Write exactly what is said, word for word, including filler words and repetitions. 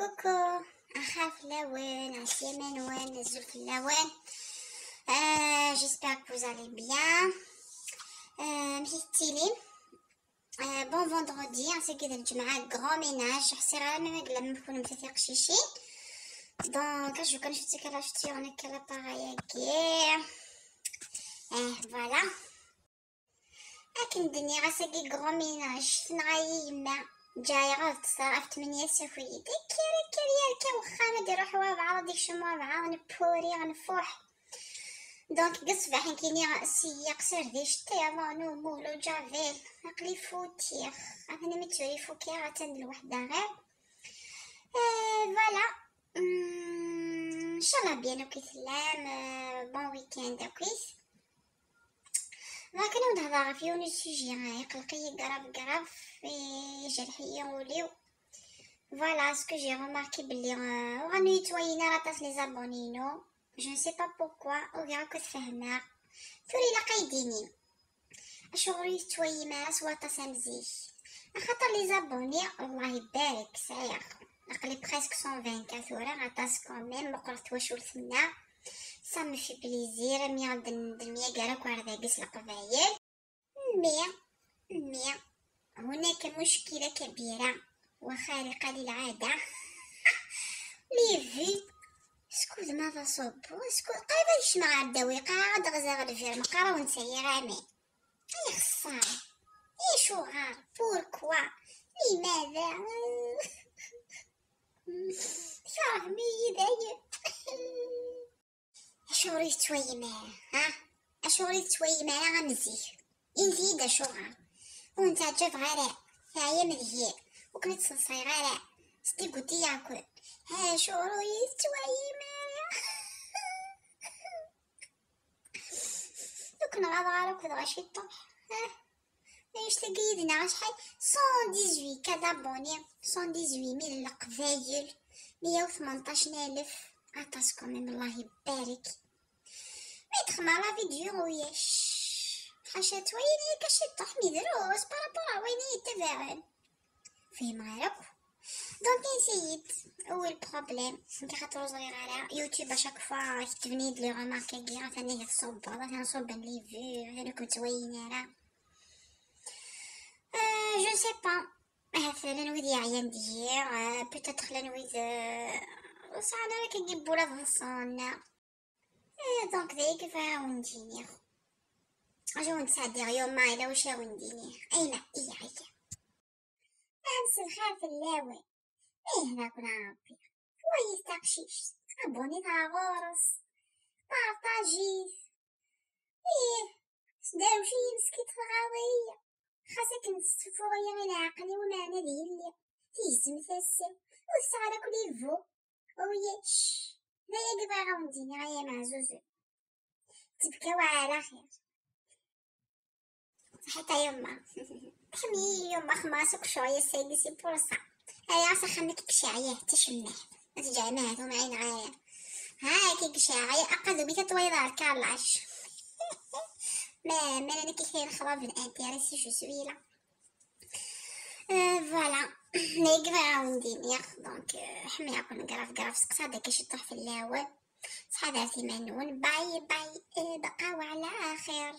Coucou, axir fell-awen, ɛeslama-nwen, azul fell-awen. Euh, j'espère que vous allez bien. Euh, amek i tettilim? Euh, bon vendredi, ass-agi d lǧemɛa, grand ménage. Ḥṣiɣ ara ma yella mkun mta tiqcicin. Donc, je kan cfut kala cfut nekk l'appareil-agi. Eh, voilà. Akken d-nniɣ, ass-agi grand ménage, tenɣa-yi yemma. Ǧǧiɣ-tt ɣef ṭṭmenya s akuyid. Kker, kker, yerka wexxam, ad iruḥ wabɛaḍ, ad ikcem wabɛaḍ, neppuri, nfuḥ. Donc, deg ṣṣbeḥ nekkini seyyiɣ serdicṭiḍ, umul, ujavel, aql-i futiɣ. Atan mi tturi fukiɣ, atan d lweḥda ɣir. Euh, voilà. Hmm, ncallah bien akk i tellam, euh, bon week-end akkit. Akken ad nehḍer ɣef yiwen usujit, euh, iqelleq-iyi grave, grave, ijerḥ-iyi ul-iw. Voilà ce que j'ai remarqué, belli, euh, ur ɣ-yettwayyin ara aṭas les abonnés-inu. Je ne sais pas pourquoi, ur giɣ akk ad fehmeɣ. Tura ilaq ad yi-d-tinim acuɣer ur yi-tettwalim ara s waṭas am zik. Axaṭer les abonnés, Allah ibarek, sɛiɣ. Aql-i presque cent vingt K tura, aṭas quand même, meqqret twacult-nneɣ. Ça me fait plaisir, mi ɣ-d-, d-nemyager akk ar dagi s Leqbayel. Mais, mais, هناك مشكلة كبيرة وخارقة للعادة. Les vues. Skud ma d aṣubbu, skud qrib ad kecmeɣ ɣer ddawiqa, ad ɣzeɣ lbir meqqar ur nesɛi ara aman. Ay xeṣṣar! Acuɣer? Pourquoi? Limada? Tkerhem-iyi dayen. Acuɣer ur yi-tettwalim ara, ha? Acuɣer ur yi-tettwalim ara am zik? Init-iyi-d acuɣer. Ur wen-ttaɛǧabeɣ ara, teɛyam deg-i, ur ken-id-sseḍsayeɣ ara, tesdeggudiyeḍ-iyi akk. Acuɣer ur yi-tettwalim ara? Ur ken-ɣaḍeɣ ara akked ɣaci ṭṭuḥ. Ah. Annect-agi yid-neɣ acḥal? Cent dix-huit K d'abonnés, cent dix-huit mille n Leqbayel, meyya u tmenṭac n alef. Aṭas quand même, Allah ibarek. Mi texma la vidéo uyac, ḥaca ttwayin akka ciṭṭaḥ mi drus par rapport ar wayen i yi-ttabaɛen. Fehmeɣ ara akk. Donc, init-iyi-d, où est le problème? Nekk xaṭer ur ẓriɣ ara. YouTube, à chaque fois, ketben-iyi-d les remarques-agi, atan ihi tṣubbeḍ, atan ṣubben les vues, atan ur kem-ttwalin ara. Euh, je ne sais pas. Ahat llan wid yeɛyan deg-i, euh, peut-être llan wid, euh, ur sɛan ara akka yiwwas ad ḍḍsen. Euh, donc, d aya i bɣiɣ ad wen-d-iniɣ. Ad wen-d-sɛeddiɣ yuma, yella wacu ad wen-d-iniɣ. Ayma, iyya, iyya. Mselxir fell-awen. Ih, nekkni Ṛebbi. Twayit taqcict, abunit ɣer ɣur-s, parṭajit. Ih, sderwec-iyi meskint tɣaḍ-iyi. Xas akken tessuffuɣ-iyi i leɛqel-iw, meɛna d yelli. Tegzem tasa-w, ur tesɛi ara akk les vues. Uyac. D aya i bɣiɣ ad wen-d-iniɣ, ay ameɛzuzen. Tebka وعلى خير. Ḥaca yuma. Tḥemmel-iyi yuma, xemmas akk ccɣel ass-agi, c'est pour ça. Ay, as axxam-ik kecɛiyat, tacemmaɛt. Ma teǧǧa ma hat, ur mɛineɣ ara. Ha, kik kecɛiyat, aqadumi tatwayeḍ ar kalac. Ma, ma nekk kra xḍab n intérêt, si je suis là. Euh, voilà. Ma yegma ɣawen-d-iniɣ. Donc, euh, ḥemmleɣ-ken grave, grave. Seqsa-d akka ciṭuḥ fell-awen. Ttḥadaret iman-nwen. Bye, bye. Euh, بقاو على خير.